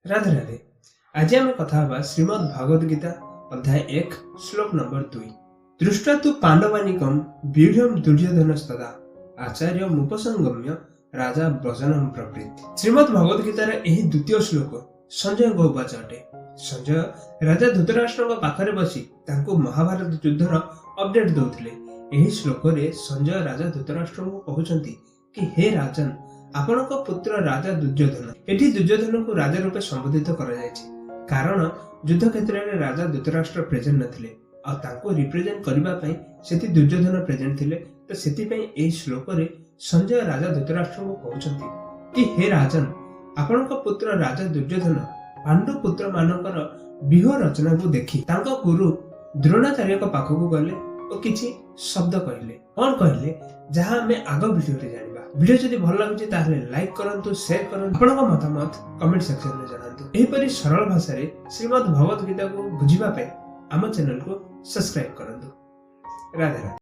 ରାଧେ ରାଧେ। ଆଜି ଆମେ କଥା ହେବା ଶ୍ରୀମଦ୍ ଭଗବଦ ଗୀତା ଅଧ୍ୟାୟ 1, ଶ୍ଲୋକ ନମ୍ବର 2। ଦୃଷ୍ଟ୍ୱା ତୁ ପାଣ୍ଡବାନିକମ୍ ବ୍ୟୁଢ଼ମ୍ ଦୁର୍ଯ୍ୟୋଧନସ୍ତଦା ଆଚାର୍ଯ୍ୟ ମୁପସଙ୍ଗମ୍ୟ ରାଜା ବ୍ରଜନମ୍ ବ୍ରବୀତ୍। ଶ୍ରୀମଦ୍ ଭଗବଦ ଗୀତାର ଏହି ଦ୍ୱିତୀୟ ଶ୍ଲୋକ ସଞ୍ଜୟଙ୍କ ଉବାଚ ଅଟେ। ସଞ୍ଜୟ ରାଜା ଧୃତରାଷ୍ଟ୍ରଙ୍କ ପାଖରେ ବସି ତାଙ୍କୁ ମହାଭାରତ ଯୁଦ୍ଧର ଅପଡେଟ୍ ଦଉଥିଲେ। ଏହି ଶ୍ଲୋକରେ ସଞ୍ଜୟ ରାଜା ଧୃତରାଷ୍ଟ୍ରଙ୍କୁ କହୁଛନ୍ତି କି, ହେ ରାଜନ, ଆପଣଙ୍କ ପୁତ୍ର ରାଜା ଦୁର୍ଯ୍ୟୋଧନ। ଏଠି ଦୁର୍ଯ୍ୟୋଧନଙ୍କୁ ରାଜା ରୂପେ ସମ୍ବୋଧିତ କରାଯାଇଛି, କାରଣ ଯୁଦ୍ଧ କ୍ଷେତ୍ରରେ ରାଜା ଧୃତରାଷ୍ଟ୍ର ପ୍ରେଜେଣ୍ଟ ନଥିଲେ ଆଉ ତାଙ୍କୁ ରିପ୍ରେଜେଣ୍ଟ କରିବା ପାଇଁ ସେଠି ଦୁର୍ଯ୍ୟୋଧନ ପ୍ରେଜେଣ୍ଟ ଥିଲେ। ତ ସେଥିପାଇଁ ଏହି ଶ୍ଲୋକରେ ସଞ୍ଜୟ ରାଜା ଧୃତରାଷ୍ଟ୍ରଙ୍କୁ କହୁଛନ୍ତି କି, ହେ ରାଜନ, ଆପଣଙ୍କ ପୁତ୍ର ରାଜା ଦୁର୍ଯ୍ୟୋଧନ ପାଣ୍ଡୁ ପୁତ୍ର ମାନଙ୍କର ବ୍ୟୁହ ରଚନାକୁ ଦେଖି ତାଙ୍କ ଗୁରୁ ଦ୍ରୋଣାଚାର୍ଯ୍ୟଙ୍କ ପାଖକୁ ଗଲେ ଓ କିଛି ଶବ୍ଦ କହିଲେ। କଣ କହିଲେ, ଯାହା ଆମେ ଆଗ ଭିଡିଓରେ ଜାଣିବା। ଭିଡିଓ ଯଦି ଭଲ ଲାଗୁଛି, ତାହେଲେ ଲାଇକ୍ କରନ୍ତୁ, ସେୟାର କରନ୍ତୁ, ଆପଣଙ୍କ ମତାମତ କମେଣ୍ଟ ସେକ୍ସନରେ ଜଣାନ୍ତୁ। ଏହିପରି ସରଳ ଭାଷାରେ ଶ୍ରୀମଦ୍ ଭଗବଦ ଗୀତାକୁ ବୁଝିବା ପାଇଁ ଆମ ଚ୍ୟାନେଲକୁ ସବସ୍କ୍ରାଇବ କରନ୍ତୁ। ରାଧେ ରାଧେ।